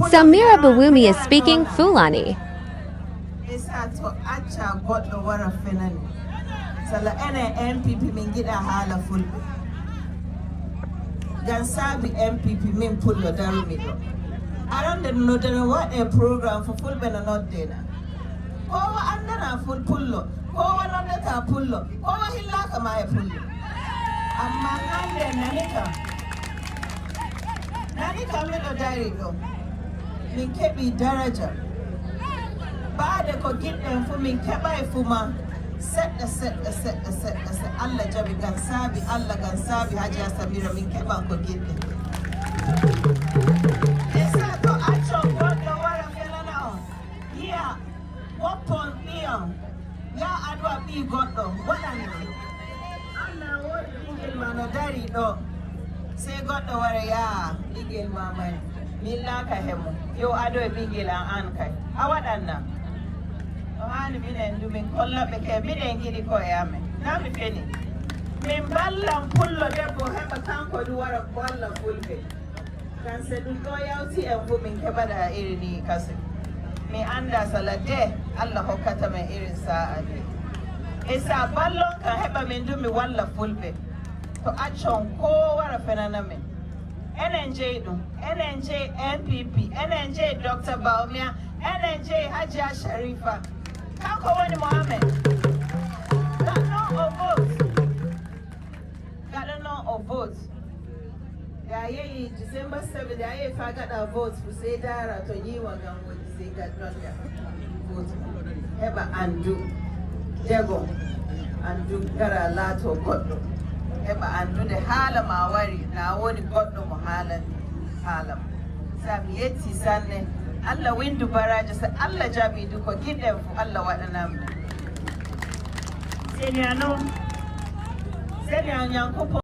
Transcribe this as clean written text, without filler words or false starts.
Samira Bawumia is speaking Fulani. Isa to acca goɗɗo wara fenani sala enen NPP min giɗa haala Fulɓe ngam saabi NPP min Pullo darumi ɗo arande nodene waɗe programme fo Fulɓe no noddena kowa andana ful Pullo kowa noddata Pullo kowa hillaka ma e Pullo amma hande nani kam miɗo dari ɗo min keɓi daraja baade ko giɗɗen fu min keɓay fu ma seɗɗa seɗɗa seɗɗa seɗɗa se Allah jaɓi ngam saabi Allah ngam saabi Hajiya Samira min keɓan ko giɗɗen esa to accon goɗɗo wara felana on yiya woppon ɓiyon ya aɗoa ɓi goɗɗo waɗanna Allah woɗi ɓingel ma no dari ɗo sey goɗɗo wara ya ɓingel ma may min laaka hemo yo ado e ɓingel an an kay a waɗanna o hani minen du min kollaɓe ke miɗen giɗi koye amen na mi feni min ballan Pullo debbo heɓa kanko du wara walla Fulɓe kan se ɗum ɗo yawti en fu min keɓaɗa iri ni kasi mi anda sala de Allah hokkata min irin sa'a ni e sa ballon kan heɓa min du mi walla Fulɓe to accon ko wara fenana min enen jeyi ɗum enen jeyi NPP enen jeyi Dr Bawumia enen jeyi Hajia Sharifa kanko woni Mohammed gaɗo o vote gaɗo noon o vote da yehi December 7 da yehi fa gaɗa vote fu sey dara to yiwa ngam woni sey gaɗɗonga vote heɓa andu jego andu gara laato goɗɗo heɓa andude haala ma wari na woni goɗɗo mo haalani haala ma sa mi yetti sanne Allah windu baraji so Allah jaɓi du ko giɗɗen fu Allah waɗanammi seniano seniya Nyankopɔn.